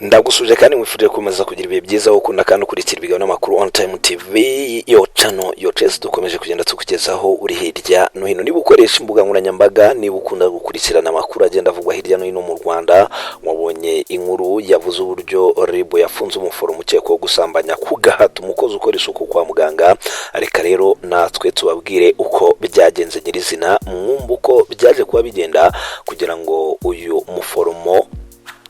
Ndagusuje kandi nkwifurije gukomeza kugira ibihe byiza wowe ukunda kandi ukurikira ibiganiro n'amakuru On Time TV, yo channel yo chess dukomeje kugenda tukugezaho uri hirya no hino. Niba ukoresha imbuga nkoranyambaga, niba ukunda gukurikirana amakuru agenda avugwa hirya no hino mu Rwanda, wabonye inkuru yavuze uburyo RIB yafunze umuforomo ukekwaho gusambanya ku gahato umukozi ukora isuku kwa muganga. Reka rero natwe tubabwire uko byagenze nyirizina, mwumva uko byaje kuba bigenda kugira ngo uyu muforomo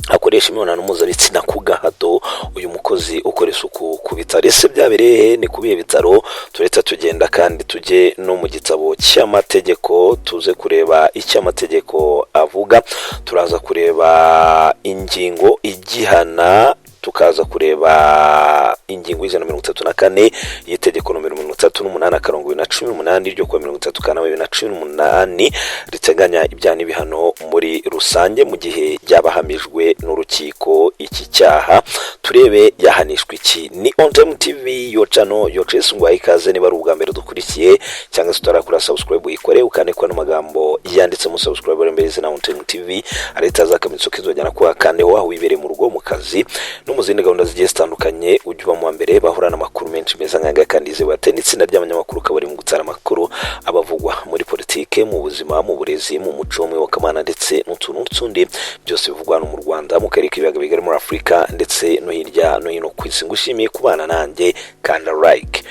akoresha imibonano mpuzabitsina ku gahato uyu mukozi ukora isuku ku bitaro. Ese byabereye he? Ni ku bihe bitaro? Turetse tugenda kandi tujye no mu gitabo cy'amategeko, tuze kureba icyo amategeko avuga. Turaza kureba ingingo igihana, tukaza kureba ingingo y'134 y'itegeko nomero 38/2018 ryo kuwa 30 Kanama 2018, riteganya ibyaha n'ibihano muri rusange mu gihe byabahamijwe n'urukiko iki cyaha, turebe yahanishwa iki. Ni On Time TV, yo channel yo chess. Ngo ikaze niba ari ubwa mbere dukurikiye cyangwa se utarakora subscribe, uyikore ukandikwa n'amagambo yanditsemo subscribe imbere y'izina On Time TV, leta akamenyetso k'inzogera kuwa kane, aho wibereye mu rugo, mu kazi no mu zindi gahunda zigiye zitandukanye, ujya uba mu wa mbere bahorana amakuru menshi meza nk'aya kandi yizewe. Ate n'itsinda ry'abanyamakuru kabari mu gutara amakuru abavugwa muri politike, mu buzima, mu burezi, mu muco, mu iyobokamana ndetse n'utuntu n'utundi byose bivugwa hano mu Rwanda, mu karere k'ibiyaga bigari, muri Afurika ndetse no hirya no hino ku isi. Ngushimiye kubana nanjye, kanda like.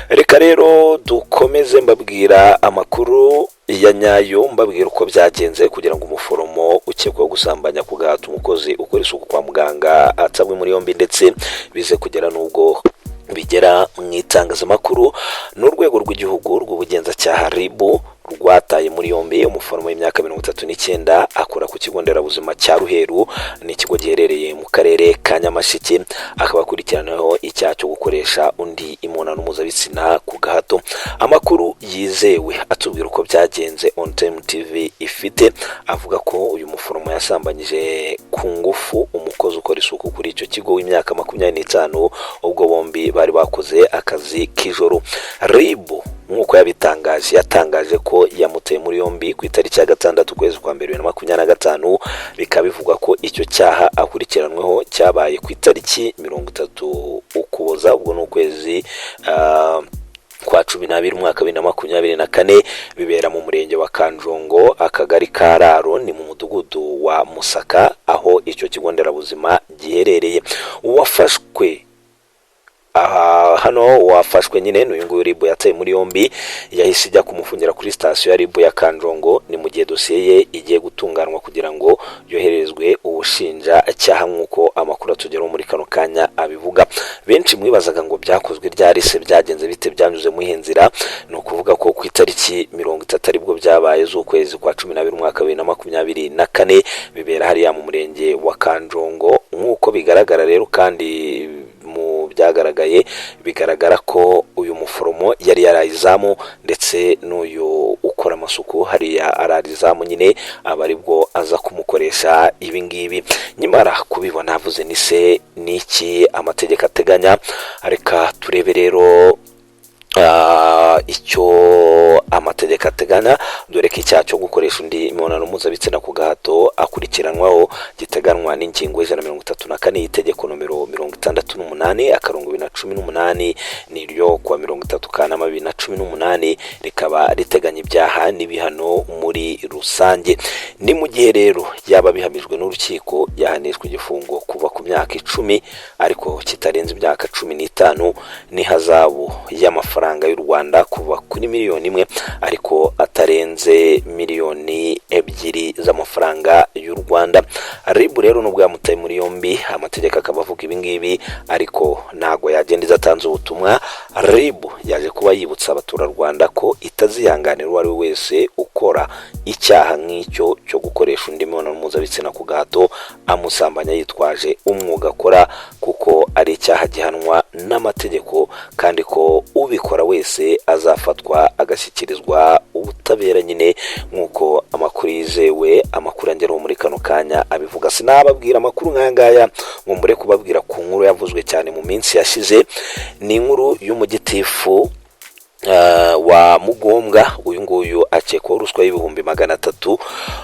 Reka rero dukomeze mbabwira amakuru ya nyayo, mbabwira uko byagenze kugira ngo umuforomo ukekwaho gusambanya ku gahato umukozi ukora isuku kwa muganga atabwe muri yombi, ndetse bize kugera n'ubwo bigera mu itangazamakuru. N'urwego rw'igihugu rw'ubugenzacyaha, RIB, rwataye muri yombi umuforomo w'imyaka 39, akora ku kigo nderabuzima cya Ruheru, ni ikigo giherereye mu karere ka Nyamasheke, akaba akurikiranyweho icyaha cyo gukoresha undi imibonano mpuzabitsina ku gahato. Amakuru yizewe atubwira uko byagenze On Time TV ifite avuga ko uyu muforomo yasambanyije ku ngufu umukozi ukora isuku kuri icyo kigo w'imyaka 25, ubwo bombi bari bakoze akazi k'ijoro. RIB nk'uko yabitangaje, yatangaje ko yamuteye muri yombi ku itariki ya 6 ukwezi kwa mbere 2025. Bikaba bivugwa ko icyo cyaha akurikiranweho cyabaye ku itariki 30 Ukuboza, ubwo ni ukwezi kwa 12, umwaka 2024, bibera mu murenge wa Kanjongo, akagari ka Raro, ni mu mudugudu wa Musaka, aho icyo kigo nderabuzima giherereye. Uwafashwe aha hano, wafashwe nyine n'uyu nguyu RIB yataye muri yombi, yahise ijya kumufungira kuri sitasiyo ya RIB ya Kanjongo. Ni mu gihe dosiye ye igiye gutunganywa kugira ngo yoherezwe ubushinjacyaha, nk'uko amakuru atugeraho muri kano kanya abivuga. Benshi mwibazaga ngo byakozwe ryari se, byagenze bite, byanyuze mu iyihe nzira? Ni ukuvuga ko ku itariki 30 aribwo byabaye z'ukwezi kwa 12, umwaka 2024, bibera hariya mu murenge wa Kanjongo. Nk'uko bigaragara rero, kandi mu byagaragaye, bigaragara ko uyu muforomo yari yaraye izamu, ndetse n'uyu ukora amasuku hariya arara izamu nyine, aba aribwo aza kumukoresha ibi ngibi. Nyamara kubibona avuze ni se ni iki amategeko ateganya? Reka turebe rero icyo amategeko ateganya, dore ko icyaha cyo gukoresha undi imibonano mpuzabitsina ku gahato akurikiranwaho giteganwa n'ingingo y'134 y'itegeko nomero 68/2018, ni ryo kuwa 30 Kanama 2018, rikaba riteganya ibyaha n'ibihano muri rusange. Ni mu gihe rero yaba bihamijwe n'urukiko, yahanishwa igifungo kuva ku myaka 10 ariko kitarenze imyaka 15, n'ihazabu y'amafaranga y'u Rwanda kuva kuri miliyoni 1 ariko atarenze miliyoni 2 z'amafaranga y'u Rwanda. RIB rero nubwo yamutaye muri yombi, amategeko akaba avuga ibi ngibi, ariko ntabwo yagenda idatanze ubutumwa. RIB yaje kuba yibutsa abaturarwanda ko itazihanganira uwo ari we wese ukora icyaha nk'icyo cyo gukoresha undi mibonano mpuzabitsina ku gahato, amusambanya yitwaje umwuga akora, kuko ari icyaha gihanwa n'amategeko, kandi ko ubikora wese azafatwa agashyikirizwa ubutabera nyine, nk'uko amakuru yizewe, amakuru angeraho muri kano kanya abivuga. Sinababwira amakuru nk'aya ngaya ngo mbure kubabwira ku nkuru yavuzwe cyane mu minsi yashize. Ni inkuru y'umugitifu wa Mugombwa. Uyu nguyu akekwaho ruswa y'300,000.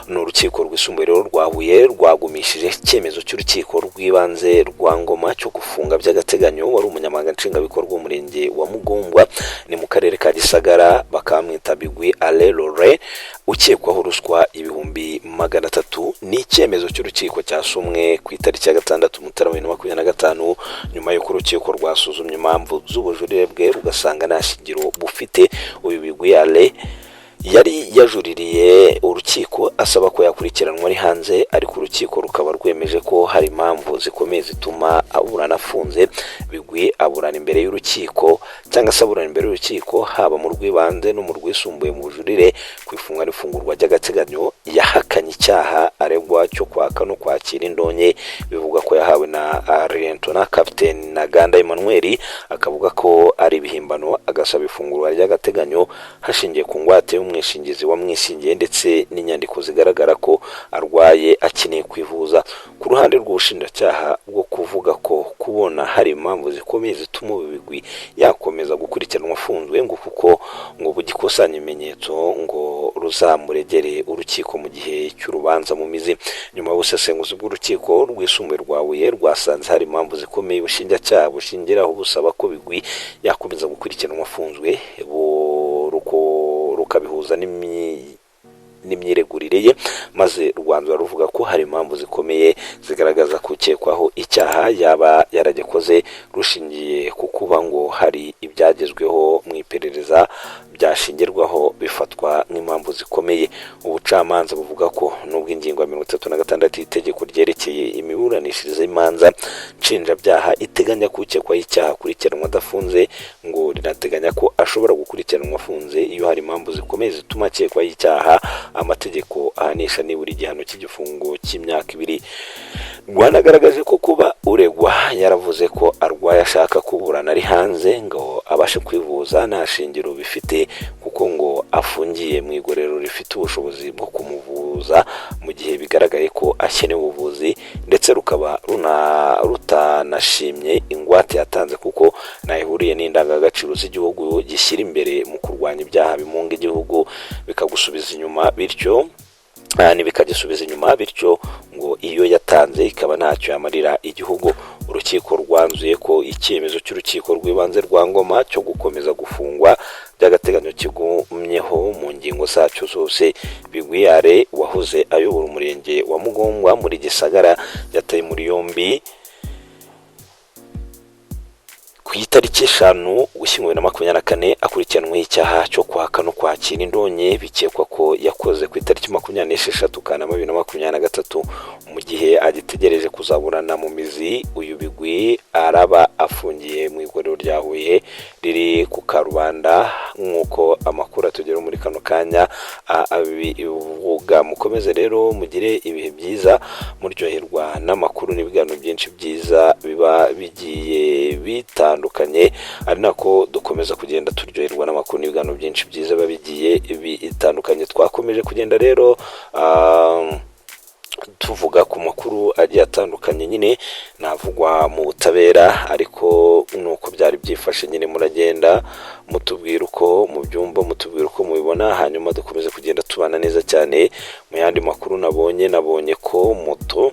Ni urukiko Urukiko rwisumbuye rero rwa Huye rwagumishije icyemezo cy'urukiko rw'ibanze rwa Ngoma cyo gufunga by'agateganyo wari umunyamabanga nshingwabikorwa w'umurenge wa Mugombwa, ni mu karere ka Gisagara, bakamwita Bigwi Ale Lore, ukekwaho ruswa 300,000. Ni icyemezo cy'urukiko cyasomwe ku itariki ya 6 Mutarama 2025, nyuma y'uko urukiko rwasuzumye impamvu z'ubujurire bwe rugasanga nta shingiro bufite. Uyu Bigwi Ale yari yajuririye urukiko asaba ko yakurikiranwa ari hanze, ariko urukiko rukaba rwemeje ko hari impamvu zikomeye zituma aburana afunze. Bigwi aburana imbere y'urukiko cyangwa se aburana imbere y'urukiko haba mu rw'ibanze no mu rwisumbuye mu bujurire ku ifunga n'ifungurwa ry'agateganyo, yahakanye icyaha aregwa cyo kwaka no kwakira indonke bivugwa ko yahawe na Lieutenant Captain Ntaganda Emmanuel, akavuga ko ari ibihimbano, agasaba ifungurwa ry'agateganyo hashingiye ku ngwate y'umwishingizi wamwishingiye ndetse n'inyandiko zigaragara ko arwaye akeneye kwivuza. Ku ruhande rw'ubushinjacyaha bwo kuvuga ko kubona hari impamvu zikomeye zituma ubu Bigwi yakomeza gukurikiranwa afunzwe, ngo kuko ngo bugikusanya ibimenyetso ngo ruzamuregere urukiko mu gihe cy'urubanza mu mizi. Nyuma y'ubusesenguzi bw'urukiko rwisumbuye rwa Huye, rwasanze hari impamvu zikomeye ubushinjacyaha bushingiraho busaba ko Bigwi yakomeza gukurikiranwa afunzwe, rukabihuza n'imyiregurire ye, maze rwanzura ruvuga ko hari impamvu zikomeye zigaragaza ko ukekwaho icyaha yaba yaragikoze, rushingiye ku kuba ngo hari ibyagezweho mu iperereza byashingirwaho bifatwa nk'impamvu zikomeye. Ubucamanza buvuga ko nubwo ingingo ya 36 y'itegeko ryerekeye imiburanishirize y'imanza nshinjabyaha iteganya ko ukekwaho icyaha akurikiranwa adafunze, ngo rinateganya ko ashobora gukurikiranwa afunze iyo hari impamvu zikomeye zituma akekwaho icyaha amategeko ahanisha nibura igihano cy'igifungo cy'imyaka 2. Rwanagaragaje ko kuba uregwa yaravuze ko arwaye ashaka kuburana ari hanze ngo abashe kwivuza nta shingiro bifite, kuko ngo afungiye mu igororero rifite ubushobozi bwo kumuvuza mu gihe bigaragaye ko akeneye ubuvuzi, ndetse rukaba rutanashimye ingwate yatanze kuko ntayihuriye n'indangagaciro z'igihugu gishyira imbere mu kurwanya ibyaha bimunga igihugu bikagusubiza inyuma, bityo bikagisubiza inyuma, bityo ngo iyo yatanze ikaba ntacyo yamarira igihugu. Urukiko rwanzuye ko icyemezo cy'urukiko rw'ibanze rwa Ngoma cyo gukomeza gufungwa by'agateganyo kigumyeho mu ngingo zacyo zose. Bigwi Ale wahoze ayobora umurenge wa Mugombwa muri Gisagara yataye muri yombi ku itariki 5 Ugushyingo 2024, akurikiranweho icyaha cyo kwaka no kwakira indonke bikekwa ko yakoze ku itariki 26 Kanama 2023. Mu gihe agitegereje kuzaburana mu mizi, uyu Bigwi araba afungiye mu igororero rya Huye riri ku Karubanda, nk'uko amakuru atugera muri kano kanya abivuga. Mukomeze rero mugire ibihe byiza, muryoherwa n'amakuru n'ibiganiro byinshi byiza biba bigiye bitandukanye, ari nako dukomeza kugenda turyoherwa n'amakuru n'ibiganiro byinshi byiza biba bigiye bitandukanye. Twakomeje kugenda rero tuvuga ku makuru agiye atandukanye nyine navugwa mu butabera, ariko nuko byari byifashe nyine muragenda mutubwira uko mubyumva, mutubwira uko mubibona, hanyuma dukomeze kugenda tubana neza cyane. Mu yandi makuru nabonye ko moto,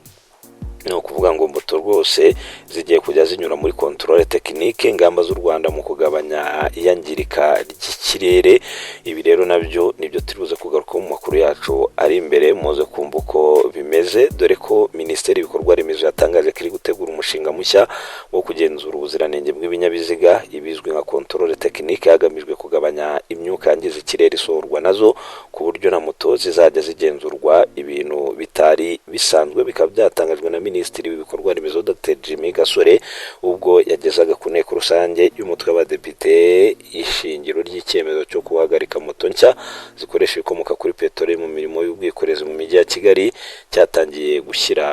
ni ukuvuga ngo moto rwose zigiye kujya zinyura muri contrôle technique, ingamba z'u Rwanda mu kugabanya iyangirika ry'ikirere. Ibi rero nabyo nibyo turi buze kugaruka mu makuru yacu ari imbere, muze kumva uko bimeze, dore ko Minisiteri y'ibikorwa remezo yatangaje ko iri gutegura umushinga mushya wo kugenzura ubuziranenge bw'ibinyabiziga, ibizwi nka contrôle technique, hagamijwe kugabanya imyuka yangiza ikirere isohorwa nazo, ku buryo na moto zizajya zigenzurwa, ibintu bitari bisanzwe. Bikaba byatangajwe na Minisitiri w'ibikorwa remezo Dr Jimmy Gasore ubwo yagezaga ku nteko rusange y'umutwe w'abadepite ishingiro ry'icyemezo cyo guhagarika moto nshya zikoresha ibikomoka kuri peteroli mu mirimo y'ubwikorezi mu mijyi ya Kigali, cyatangiye gushyira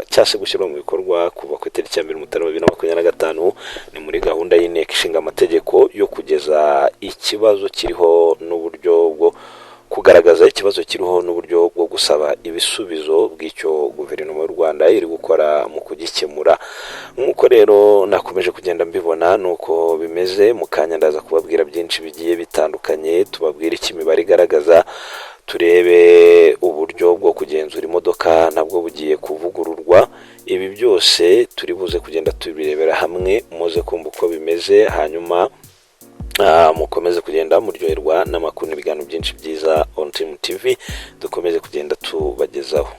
cyase gushyirwa mu bikorwa kuva ku itariki ya 1 Mutarama 2025. Ni muri gahunda y'inteko ishinga amategeko yo kugeza ikibazo kiriho n'uburyo bwo kugaragaza ikibazo kiriho n'uburyo bwo gusaba ibisubizo bw'icyo guverinoma y'u Rwanda iri gukora mu kugikemura. Nk'uko rero nakomeje kugenda mbibona nuko bimeze, mu kanya ndaza kubabwira byinshi bigiye bitandukanye, tubabwire icyo imibare igaragaza, turebe uburyo bwo kugenzura. nabwo bugiye kuvugururwa. Ibi byose turi buze kugenda tubirebera hamwe, muze kumva uko bimeze, hanyuma mukomeze kugenda muryoherwa n'amakuru n'ibiganiro byinshi byiza On Time TV dukomeze kugenda tubagezaho.